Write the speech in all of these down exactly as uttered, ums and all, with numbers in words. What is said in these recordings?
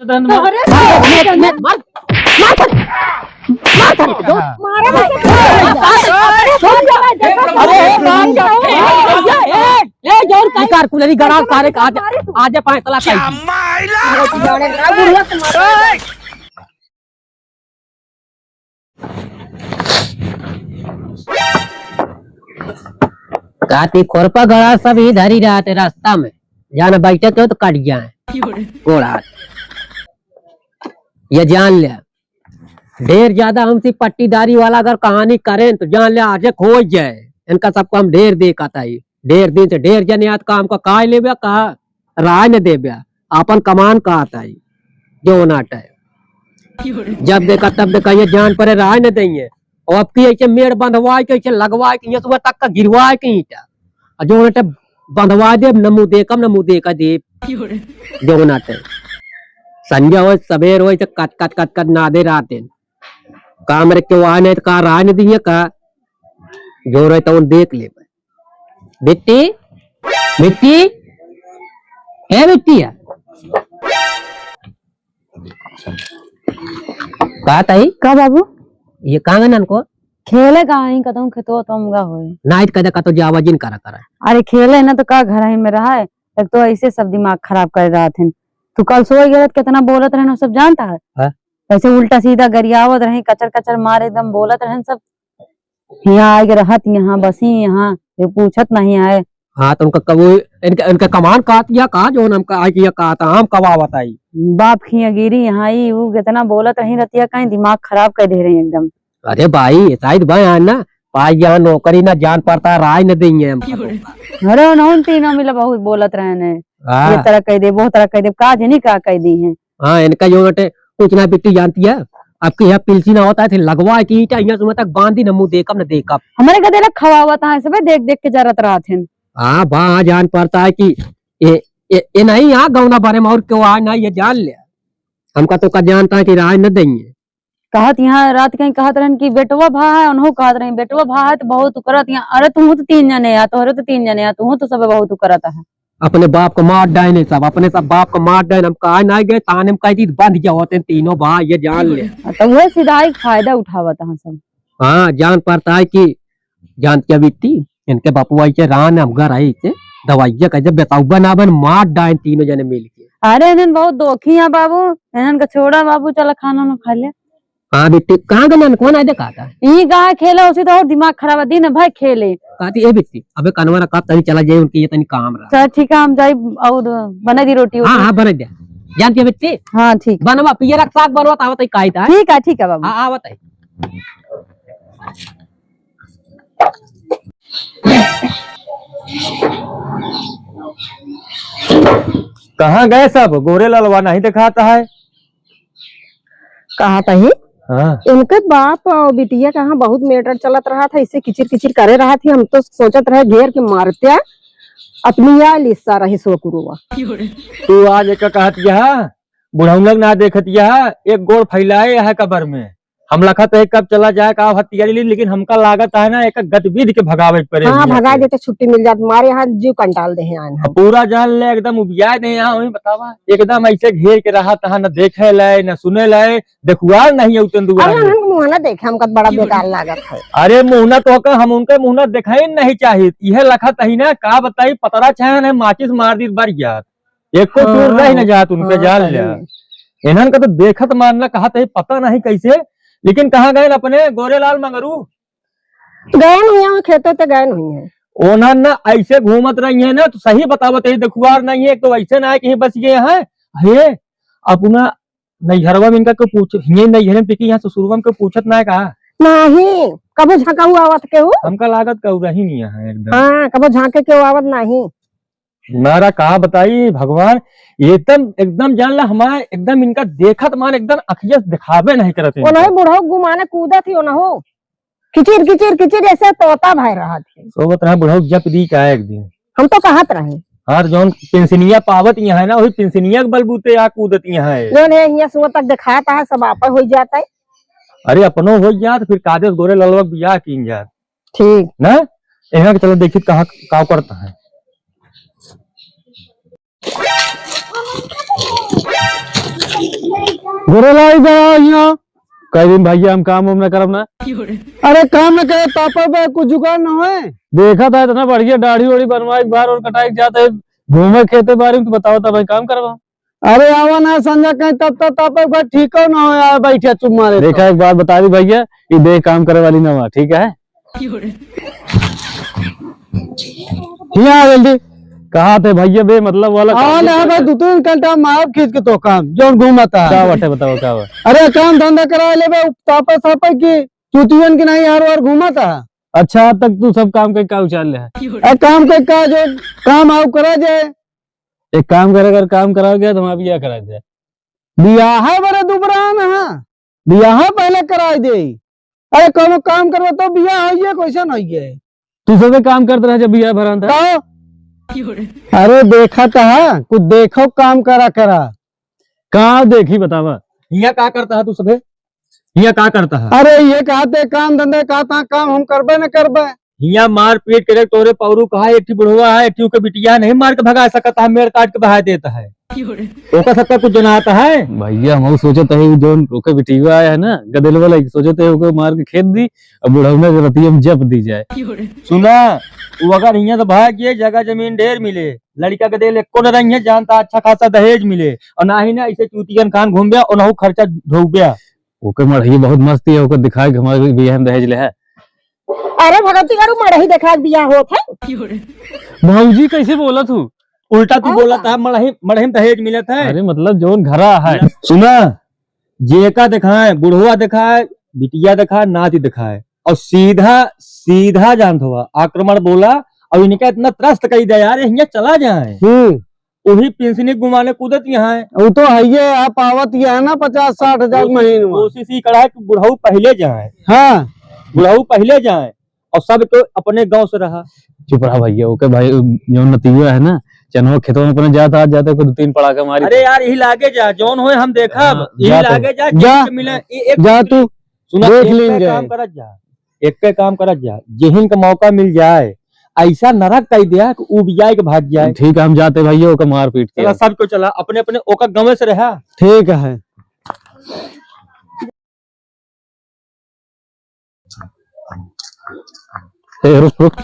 तोहरे मार, मार, मार, मार, मार, मार, मार, मार, मार, मार, अरे, ए, मार, ए, ए, जोर का निकार कुलरी गड़ा सारे का आज, आज फैसला कर। काती खोरपा गड़ा सब ही धरी रहत है रास्ता में, जाना बैठे के हो तो कट जाए गोड़ हाथ। ये जान ले, ढेर ज्यादा हमसे पट्टीदारी वाला अगर कहानी करें तो जान ले आज खो जाए। इनका सबको हम ढेर देखत है, ढेर दिन से ढेर जने आत काम का काय लेबे का राय न देबे, आपन कमान का आता है जो नाट है। जब देखा तब देखा ये जान परे राय न देंगे। और अब की ऐसे मेड़ बंधवाए के, ऐसे लगवाए के, ये सुबह तक का गिरवाए के ईंटा। और जो नाटे बंधवा देब, न मुँह देखम, न मुँह देखा देब। जो नाटे संझा होय, सबेर होय, तो कट, कट, कट, कट नादे रहते हैं। काम रे के वहाँ नहीं तो का राय न दिए का, जो रहे तो उन देख ले। बिट्टी, बिट्टी, ए बिट्टी, का ताई? का बाबू? ये कहाँ गए ननको? खेले का ही कतहूँ खेतो तो हमगा होए। नाइट कदे का तो जावा जिन करा करा। अरे खेले ना तो का घर ही में रहा है, एक तो ऐसे सब दिमाग खराब कर रहा थे। तू कल सोई गए तो कितना बोलत रहन, वो सब जानता है? हाँ। ऐसे उल्टा सीधा गरियावत रहे, कचर कचर मार एकदम बोलत रहन सब। यहाँ आए के रहत, यहाँ बसी, यहाँ ये पूछत नहीं आए। हाँ, तो उनका कबू, इनका, इनका कमान काट दिया का, जो हमका आए किया का था, हम कब आवत आई? बाप खिया गिरी यहाँ, ई ऊ कितना बोलत रही रहतिया, कहीं दिमाग खराब कर दे रही एकदम। अरे भाई, शायद भाई यहाँ ना, पाई यहाँ नौकरी ना जान पड़ता, राय न देंगे हम। अरे उन्होंने तीनों मिला बहुत बोलत रहे ने, हाँ। ये तरह कह दे, बहुत तरह कह दे, का जनी का कह दी है। हाँ, इनका जो बटे कुछ ना बिट्टी जानती है, आपके यहाँ पिलसी ना होता है, फिर लगवा के ईंटा यहाँ सुबह तक बांधी, न मुँह देखब, न देखब। हमारे गदेला खवावत है, सबे देख देख के जरत रहत हैं। हाँ, बा, हाँ, जान पड़ता है कि ये, ये, ये नहीं यहाँ गौना बारे में और क्यों आए ना, ये जान ले। हमका तो का जानता है कि राय न देंगे। कहत यहाँ रात कहीं कहत रहन कि बेटवा भा है, उन्हों कहत रही बेटवा भा है तो बहुत करत यहाँ। अरे तू तो तीन जने आ, तोहरे तो तीन जने आ, तू तो सब बहुत करत है। अपने बाप को मार डाइन है सब, अपने सब बाप को मार डाइन। हम कहा नहीं गए, ताने में कह दी, बंध गया होते हैं तीनों भाई, ये जान ले। हाँ, तो वह सीधा एक फायदा उठावत है सब। हाँ, जान पड़ता है कि जान क्या बीती, इनके बापू आई के रान हम घर आई के दवाइया का जब बताऊबा ना बन, मार डाइन तीनों जने मिल के। अरे इन्हन बहुत दोखी है बाबू, इन्हन का छोड़ा बाबू, चला खाना ना खा ले। हाँ बेटी, कहाँ गलन? कौन आए देखा था? ई कहाँ खेले, उसी तो और दिमाग खराब है, दिन भर खेले। कहती, "ए बेटी, अबे कनवा रखा, तभी चला जाए, उनके ये तनी काम रहा।" चल ठीक है, हम जाई और बना दी रोटी हाँ, वोटी। हाँ, बना दे। जानती है बेटी? हाँ, ठीक। बनवा, पियरा के साग बनवा, तो आवत है, काई था। ठीक है, ठीक है बाबू। हाँ, आवत है। कहाँ गए सब? गोरे ललवा नहीं दिखाता है। कहा तही, हाँ। इनके बाप और बिटिया कहाँ बहुत matter चलत रहा था, इसे किचिर किचिर करे रहा थी। हम तो सोचत रहे घेर के मारत्या, अपनी या लिस्सा रही सोकुरुआ। तू आज एक कहत गया, बुढ़ऊ लोग ना देखत गया, एक गोड़ फैलाए है कबर में। हम लखत है कब चला जाए का हथियारी ली, लेकिन हमका लागत है ना, एक गतिविधि के भगावे के पड़े हाँ, भगा देते, छुट्टी मिल जात, मारे यहाँ जीव कंटाल दे हैं आन। अब पूरा जान ले, एकदम उबियाए दे यहाँ, वही बतावा, एकदम ऐसे घेर के रहा तहा, न देखे लाए, न सुने लाए, देखुआर नहीं है उतन दुआर अरे में। हम मुँह ना देखे, हमका बड़ा बेकार लागत है। अरे मुँह ना तो का, हम उनके मुँह ना देखाई नहीं चाहित, यह लखत ही ना, का बताई, पतरा छाया ने माचिस मार दी बार यार। एको हाँ, चूर रह न जात उनके हाँ, जान सही लिया। में। इन्हन का तो देखत मारना कहत है, पता नहीं कैसे, लेकिन कहाँ गए अपने गोरेलाल मंगरू? गए नहीं हैं, खेतों ते गए नहीं हैं। ओनन ना ऐसे घूमत रही है ना, तो सही बतावत है, देखुआर नहीं है, तो ऐसे ना है कि बस ये है, हे, अपना नैहरवा में इनका को पूछ, हिये नैहर में पिकी यहाँ ससुरवा में को पूछत ना है का? नहीं, कबो झांका हुआ आवत के हो? हमका लागत का रही नहीं है एकदम। हाँ, कबो झांके के आवत नहीं। मारा का बताई भगवान, एकदम, एकदम जान ला हमार, एकदम इनका देखत मान एकदम अखिया से दिखावे नहीं करत इनका। ओनहो बुढ़ऊ गुमाने कूदत ही ओनहो। किचिर, किचिर, किचिर ऐसे तोता भय रहा थी। सोवत रहा बुढ़ऊ जप दी का एक दिन। हम तो कहत रहे। हर जौन पेंशनिया पावत यहाँ है ना, वही पेंशनिया के बलबूते आ कूदत यहाँ है। जौन है हियाँ सुबह तक दिखाता है, सब आपे हो जाता है। अरे अपनो हो जात, फिर कादेश गोरे ललवा बियाह कीन जात। ठीक। ना? यहाँ के चलो देखी कहाँ, का करता है। गोरे लाई बा यहाँ। कह दिन भैया हम काम वाम न करब ना। अरे काम न करे, तापा बा, कुछ जुगाड़ न होए। देखा था इतना बढ़िया दाढ़ी वाढ़ी बनवाए के बार और कटाई के जात है, घूमे खेते बारी में, तो बताओ तब भाई काम करबा। अरे आवा ना संजय, कहीं तब तक तापा बा, ठीक हो ना हो यार, बैठे चुप मारे तो। देखा एक बात बता दी भैया, ये देह काम करे वाली ना हुआ, ठीक है? हियाँ आ जल्दी। कहा थे भैया बे, मतलब वाला हाँ काम ना नहीं भाई, करता। दो तीन घंटा मारब खींच के तो काम, जौन घूमता है। का बाटे बताओ, का बा? अरे काम धंधा करा लेबे, तापे सापे की चुतियन की नहीं यार वार घूमता है। अच्छा, तक तू सब काम के का उचाल ले है? ए, काम के का जो काम आओ करा जाए। एक काम करे, अगर काम कराओ गया तो हमारा बियाह करा जाए। बियाह है बड़े दुबरान है, बियाह पहले कराई दे। अरे कौनो काम करबे तो बियाह होइए, कैसे नहीं है? तू सबे काम करत रहे जब बियाह भरान था। तो? अरे देखा तो है, कुछ देखो काम करा करा। का देखी बतावा? हियाँ का करता है तू सबे? हियाँ का करता है? अरे ये कहा ते काम धंधे कहा था, काम हम करबे न करबे। हियाँ मार पीट करे तोरे पौरू कहा, एक ठी बुढ़वा है, एक ठी ओके बिटिया नहीं मार के भगा सकता है, मेड़ काट के बहा देता है। ओका सबका कुछ जनाता है? भैया, हम सोचत है, उ जौन ओके बिटिया आया है ना, गदेलवा लाइक, सोचत है, ओके मार के खेद दी, अब बुढ़ौना के रतिया में जप दी जाए। सुना, वो अगर हियाँ से भाग गए, जगह जमीन ढेर मिले, लड़का के देल एको न रही है, जानता अच्छा खासा दहेज मिले, और ना ही ना ऐसे चूतियन खान घूमबे और ना खर्चा ढोबे। ओके मड़ही बहुत मस्ती है, ओके दिखाए कि हमारे बियाह में दहेज ले है। अरे भगवती करू, मड़ही देखा बियाह होत है। भौजी कैसे बोला तू? उल्टा तू और बोला का? था, मड़ही, मड़ही में दहेज मिलत है। अरे मतलब जौन घरा है। सुना, जेका दिखाए, बुढ़वा दिखाए, बिटिया दिखाए, नाती दिखाए, और सीधा, सीधा जानत हुआ, आक्रमण बोला, और इनका इतना त्रस्त कही दे यार, हियाँ चला जाए। हम्म। वही पिंसनी घुमाने कूदत यहाँ है। वो तो है ये, आप आवत ये है ना पचास साठ हजार कोशिश, महीने में। कोशिश ही करा है कि बुढ़ऊ पहले जाए। हाँ। बुढ़ऊ पहले जाए और सब तो अपने गांव से रहा। चुप रहा भैया, ओके भाई, जो नतीजा है ना, चनवा खेतवा में अपने जात, आज जाते को दो तीन पड़ाका मारी। अरे यार, यही लागे जा, जौन होए हम देखब, हाँ, यही जा तो। लागे जा, जा। के मिले, ए-, एक जा तू, सुना, देख एक लेंगे। काम करत जा, एक काम करत जा, जेहिन का मौका मिल जाए, ऐसा नरक कह दिया कि उब जाए के भाग जाए। ठीक है, हम जाते भैया, ओका मार पीट के। चला, सबको चला, अपने अपने ओका गाँव से रहा। ठीक है। ए, रुक, रुक।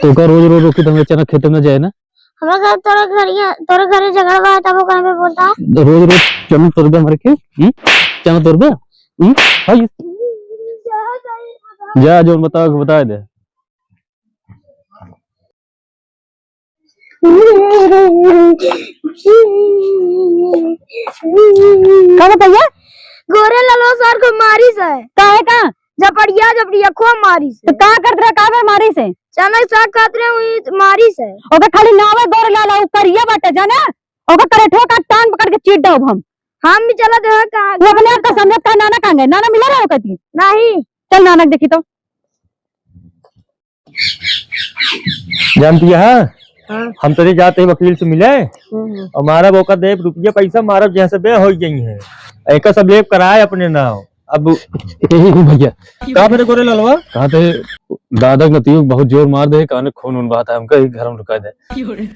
तो का रोज, रोज रोकी तो हमें अचानक खेते में जाए ना? हमारे घर, तोरे घर, ये, तोरे घरे झगड़ा बा, तब वो घर में बोलता है। रोज, रोज चना तोरबे हमारे के? हम्म? चना तोरबे? हम्म? हाँ, ये। जा, जौन बताओ, बता दे। का बताइए? गोरे लालो सर को मारिस है। काहे का? झपड़िया, झपड़िया खूब मारिस है। तो का करत रहे, का बे मारिस है? चना के साग खात रहे, वही मारिस है। ओके खाली नावे गोरे लाला, उ करिया बाटे, जाना? ओके करेठवा का टांग पकड़ के चीर डाउब हम। हम भी चलत है, कहाँ? वो अपने आप का समझत का, नाना कहाँ गए? नाना मिला रहे हो कभी? नहीं। चल नाना के देखी तो। जानती है, हाँ? हम तोरे जाते ही वकील से मिले, हम्म। और मारब ओकर देब रुपया पैसा, मारब जैसे बे हो गई है, एक सब लेब कराए अपने नाव। अब यही भैया। का मेरे गोरे ललवा? कहा थे दादा के नतियो बहुत जोर मार दे, काने खून उन बहाता है, हमका ही घर में रुका दे।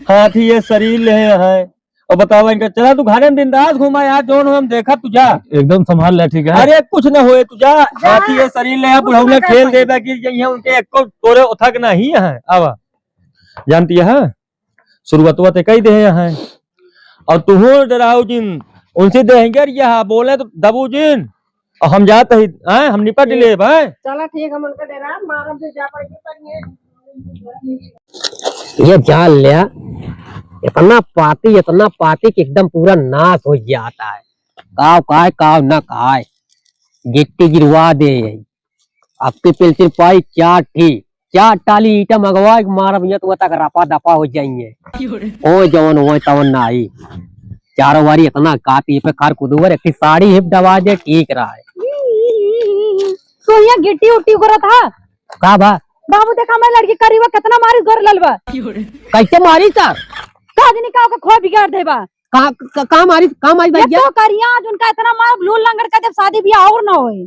हाथी ये शरीर ले है, और बतावा इनका, चला तू घरे में बिंदास घूमा यार, जौन हो हम देखा, तू जा। एकदम संभाल ले, ठीक है? अरे कुछ न होए, तू जा। जा। हाथी ये शरीर ले, बुढ़ऊ ने ठेल दे, गिर जाइए, उनके एको तोरे उठक नहीं है। आवा, जानती है, शुरुआतवा ते कही दे यहाँ, और तू हो डराऊ जिन, उनसे देंगे, यह बोले तो दबू जिन, और हम जात ही, हैं, हम निपट ले भाई। चला ठीक, हम उनका डेरा मारब, फिर जा पड़ेगी, पर ये ये जान लिया, इतना पाती, इतना पाती कि एकदम पूरा नाश हो जाता है। काव खाए, काव ना खाए, गिट्टी गिरवा दे। अब की पेंसिल पाई चार ठी, चार टाली ईटा मंगवा के मारब, ये तो तक रफा दफा हो जाइए। ओ जवन हो तवन ना आई। चारों वारी इतना काती पे खर कुदुवर, एक साड़ी हिप दबा दे, ठीक रहा है। तो यहाँ गिट्टी उट्टी करत हा? का बा? बाबू देखा, मैं लड़की करीबा कितना मारी गोर ललवा। कैसे मारी सर? का जनी का ओकर खोआ बिगाड़ देबा। का, का, का मारी, का मारी ये भैया? तो करिया आज उनका इतना मार लूल लंगड़ का, जब शादी ब्याह और ना होए।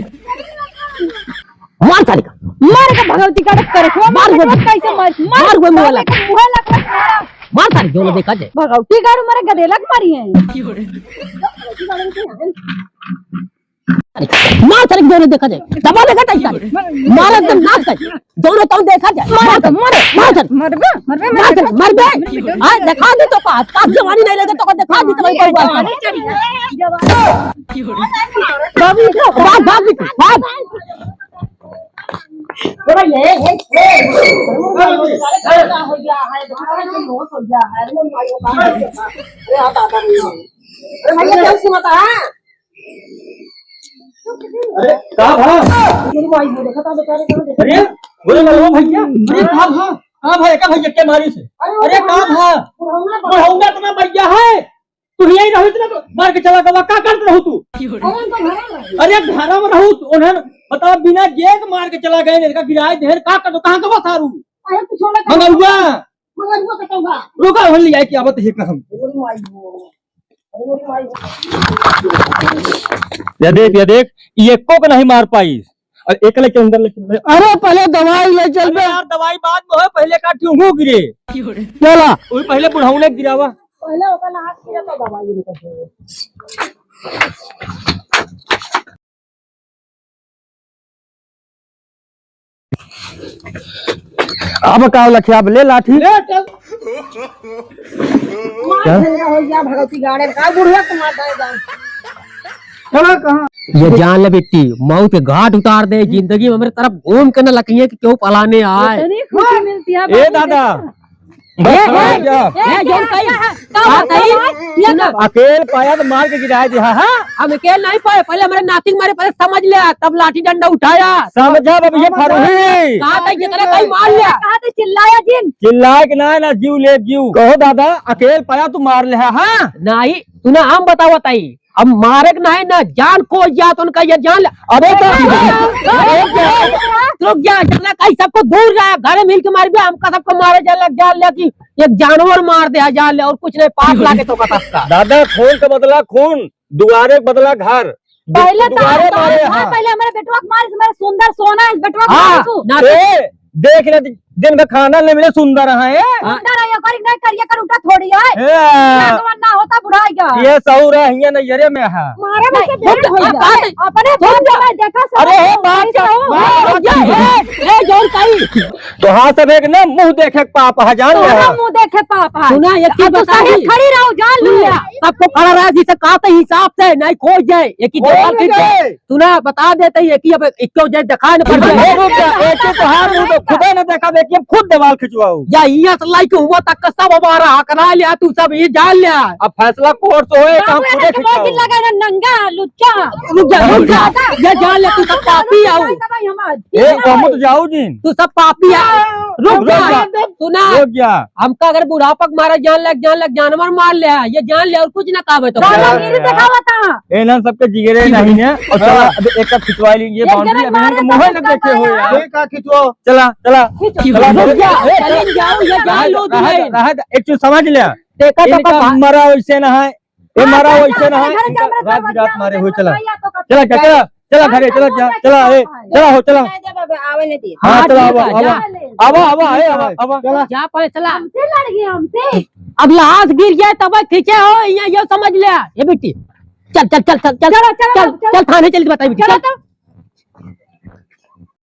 सारे। मार सारे का। मार के भगवती का करे। मार वो। कैसे मार? मार वो मुँह लग। मुँह लग। मार सारे, जो देखा जाए। भगवती गाड़ू मारे गदेलक मारी है। मार सारे, दोनों देखा जाए। दबा देखा जाए सारे। मार एकदम नाक तक। दोनों तो देखा जाए। मार सारे, मार, मार सारे। मरबे, मरबे, मार सारे, मरबे। हाँ, देखा दी तो का, का जवानी नहीं लगे तो का देखा दी तो भाई कोई बात नहीं। भाग, भाग, भाग। अरे, का भा? अरे, बोले ना, ओ भैया, अरे, का भा? का भा? का भैया के मारी से? अरे, अरे, का भा? बुढ़ौना तो ना भैया है, तू यही रहो, इतना तो मार के चला गवा, का करत रहू तू? अरे, घर में रहू तू, उन्हें बता, बिना जेक मार के चला गए, इनका गिराए देहर, का कर दो, कहाँ गवा सारू? अरे, कुछ होना मंगरुआ। मगर वो तो कहूँगा। रुका, हम ले आए कि आवत है कसम। अरे माई हो। अरे माई हो। ये देख, ये देख, ये एको को नहीं मार पाई। और एक लेके अंदर लेके अरे पहले दवाई ले चल अरे बे। यार, दवाई बाद में हो, पहले का ठियो हो गिरे। चला। वही पहले बुढ़ाऊ ने गिरावा। पहले ओकर हाथ गिरा तो दवाई लेके। अब का लखिया, अब ले लाठी। ले चल। मार चल। भैया हो गया भगवती गाड़े का बुढ़िया को मार देगा। चला कहाँ? ये जान ले बेटी, मौत के घाट उतार दे, जिंदगी में हमरे तरफ घूम के न लकिए कि क्यों पलाने आए। इतनी खुशी मिलती है ए बाबू दादा, जी। ए, ए, ए, जौन कही, का बात है? ये ना। अकेल पाया तो मार के गिराए दिया, हाँ? हम अकेल नहीं पाए, पहले हमरे नाती मारे, पहले समझ लिया, तब लाठी डंडा उठाया। समझा बाबू, ये फरूही। कहा था, जितना कहीं मार लिया। कहा था, चिल्लाया जिन। चिल्लाए कि ना, ना, जीव ले, जीव। कहो दादा, अकेल पाया तू मार ले, हाँ? नहीं, तू ना हम बतावत आई। अब मारे के नहीं ना, जान को जा तो उनका ये जान ले। अबे तो रुक जा, जाना कहीं सबको दूर रहा, घर मिल के मार भी, हमका सबको मारे जान लग, जान ले कि एक जानवर मार दे, जान ले, और कुछ नहीं, पाप लागे तो का सबका। दादा, खून का बदला खून, दुआरे के बदला घर। दु-, पहले तो दुआरे हम मारे हाँ, यहाँ। पहले हमारे बेटवा को मार, हमारे सुंदर सोना है, बेटवा को हाँ, मार तू। ना तो ए, देख ले, दिन का खाना ले मिले, सुंदर है, ए? सुंदर है, ये करी नहीं करिए, कर उठा थोड़ी है। ए। भगवान ना होता बुढ़ाई का। ये सहूर है, हियाँ नैहरे में है। मारे में से नहीं, भेंट हो अब गया। बात है। अपने फोन पे मैं देखा सब अरे, हे, बात कैसे क्या? हो? बात, बात, ए, ए, ए, जोर काई। तो हाँ, सब एक ना मुँह देखे के पाप है, जान ले तोहरा हाँ। मुँह देखे पाप है। सुना, एक चीज अब तू बता सही दी। खड़ी रहो, जान सुन ले। लिया। सबको खड़ा रहा, जिसे कहा था हिसाब से, नहीं खोज जाए। एक ही खोज दीवार खींच जाए। जाए। सुना, बता देते ही, एक ही अब एक क्यों जाए, दिखा न पड़ ए, जाए। रुक जा, एक ही तो हाथ मुंह तो खुदे न देखा, देखिए, खुद दीवार खिंचवाओ। या इहाँ से लाइके हुआ तक का सब हमारा हक ना लिया, तू सब ये जान लिया। अब फैसला कोर्ट से होए, काम बाबू, खुदे ना खिंचवाओ। लगा ना नंगा, लुच्चा। रुक जा, रुक जा। ये जान ले, तू सब पापी आओ। ए, हम मत जाओ जिन। तू सब पापी आओ। रुक जा। रुक जा। सुना। रुक जा। हमका अगर बुढ़ापा के मारा जान लग, जान लग, जानवर मार ले, ये जान ले और कुछ ना कहबे तो। दादागिरी दिखावा था। ए ना सबके जिगरे नहीं है। और चला, हाँ। अबे एक का खिंचवा ली, ये एक बाउंड्री जना अभी मारे इनके मुंह तो ना देखे हो यार। ये का खिंचवाओ? चला, चला। खींचो। चला, रुक जा, ए, चले जाओ, ये जान लो रहा, तुम्हें। रहा, एक चीज समझ ले। देखा तो इनका कब मरा वैसे ना है। ए, हाँ, मारा चल, वैसे चल, ना है। चल, चल, चल, रात चल, बिरात चल, मारे चल, हुए, चला। चल, चला, चल, चला, चला, घरे, चला, चल, चला, ए, चला हो, चला। नहीं दे बाबा, आवे नहीं दे। हाँ, हाँ, चला, चल, आवा, चल, आवा। चल। आवा, आवा, ए, आवा, आवा। चला। जा पहले चला। हमसे लड़ गए, हमसे। अब लाश गिर जाए तब खींचे हो, ये, ये समझ ले। ये बेटी, चल, चल, चल, चल, चल, चलो, चलो, चल, चलो। चल, थाने चल के बताई बेटी, चलो चल। तो।